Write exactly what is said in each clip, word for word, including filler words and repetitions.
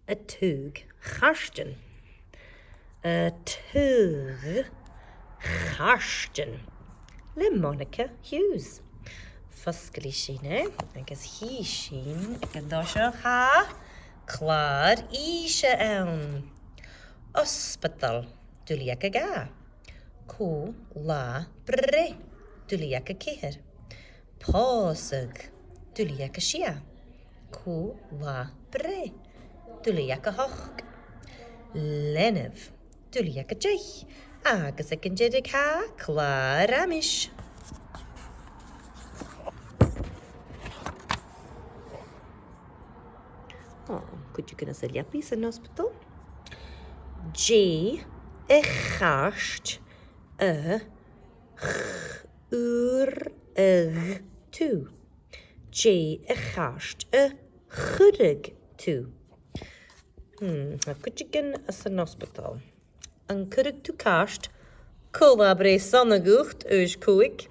A' Taghadh Chairtean. A' Taghadh Chairtean. Le Monica Hughes. Fosglaidh sinn e, agus chì sinn aig an dòigh seo, tha clàr-innse ann. Ospadal, duilleag a dhà. Co-là-breith, duilleag a ceithir. Pòsadh, duilleag a sia. Co-là-breith, duilleag a h-ochd. Leanabh, duilleag a deich. Agus aig an deireadh tha clàr-amais. Ò, cuideigin às an leabaidh san ospadal. Dè a' chairt a chuireadh tu? Dè a' chairt a chuireadh tu? Hmm, tha cuideigin san ospadal. An cuireadh tu cairt? Co-là-breith sona dhut, aois còig.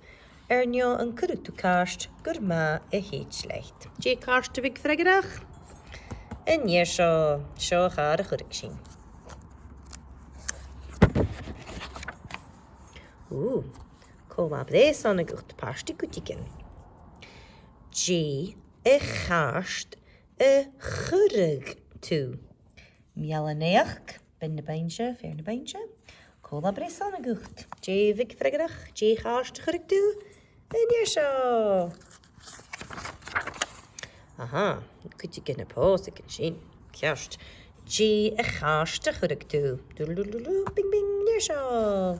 Air neo, an cuireadh tu cairt? Gur math a thèid leat. Dè a' chairt a bhiodh freagarrach? An dèidh seo, seo a' chairt a chuireadh sinn. Ù, co-là-breith sona dhut, pàirt de cuideigin. Dè a' chairt a chuireadh tu? Meal-a-naidheachd, bean na beinne, fear na beinne. Co-là-breith sona dhut. Dè bhiodh freagarrach? Dè a' chairt a chuireadh tu? An dèidh seo. Aha, cuideigin a' pòsadh an sin. Ceart. Dè a' chairt a chuireadh tu? Dulululu, bing bing, an dèidh seo.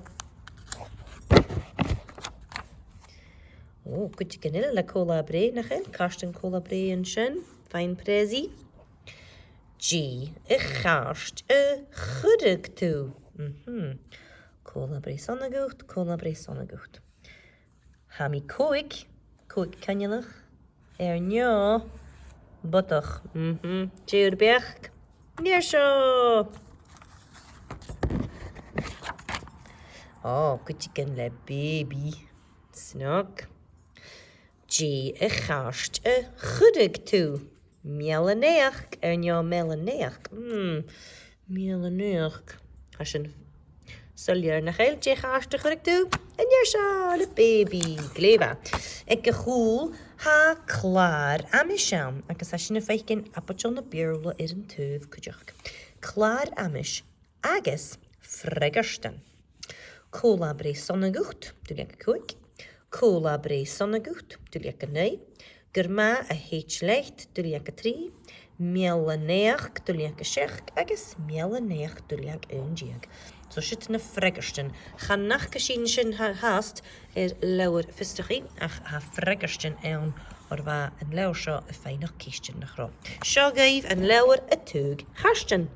Ò, cuideigin eile le co-là-breith, nach eil? Cairtean co-là-breith an sin. Fine, Prezi. Dè a' chairt a chuireadh tu? Mhm. Co-là-breith sona dhut, co-là-breith sona dhut. Tha mi còig, còig coinnleach. Air neo, bodach. Mhm. Dè ur beachd? An dèidh seo. Ò, cuideigin le baby. Snog. Dè a' chairt a chuireadh tu? Meal-a-naidheachd, air neo meal-a-naidheachd. Mm, meal-a-naidheachd. Tha sin soilleir, nach eil? Dè a' chairt a chuireadh tu? An dèidh seo, le baby. Glè mhath. Aig a' chùl, tha clàr-amais ann, agus tha sinn a' faicinn abairtean na Beurla air an taobh cuideachd. Clàr-amais agus freagairtean. Co-là-breith sona dhut, duilleag a còig. Co-là-breith sona dhut, duilleag a naoi. Gur math a thèid leat, duilleag a trì. Meal-a-naidheachd, duilleag a seachd, agus meal-a-naidheachd, duilleag aon deug. So siud na freagairtean. Chan fhaca sinn sin fha-, fhathast air leabhar fiosrachaidh, ach tha freagairtean ann oir bha an leabhar seo a' faighneachd cheistean, nach robh? Seo dhuibh an leabhar A' Taghadh Chairtean.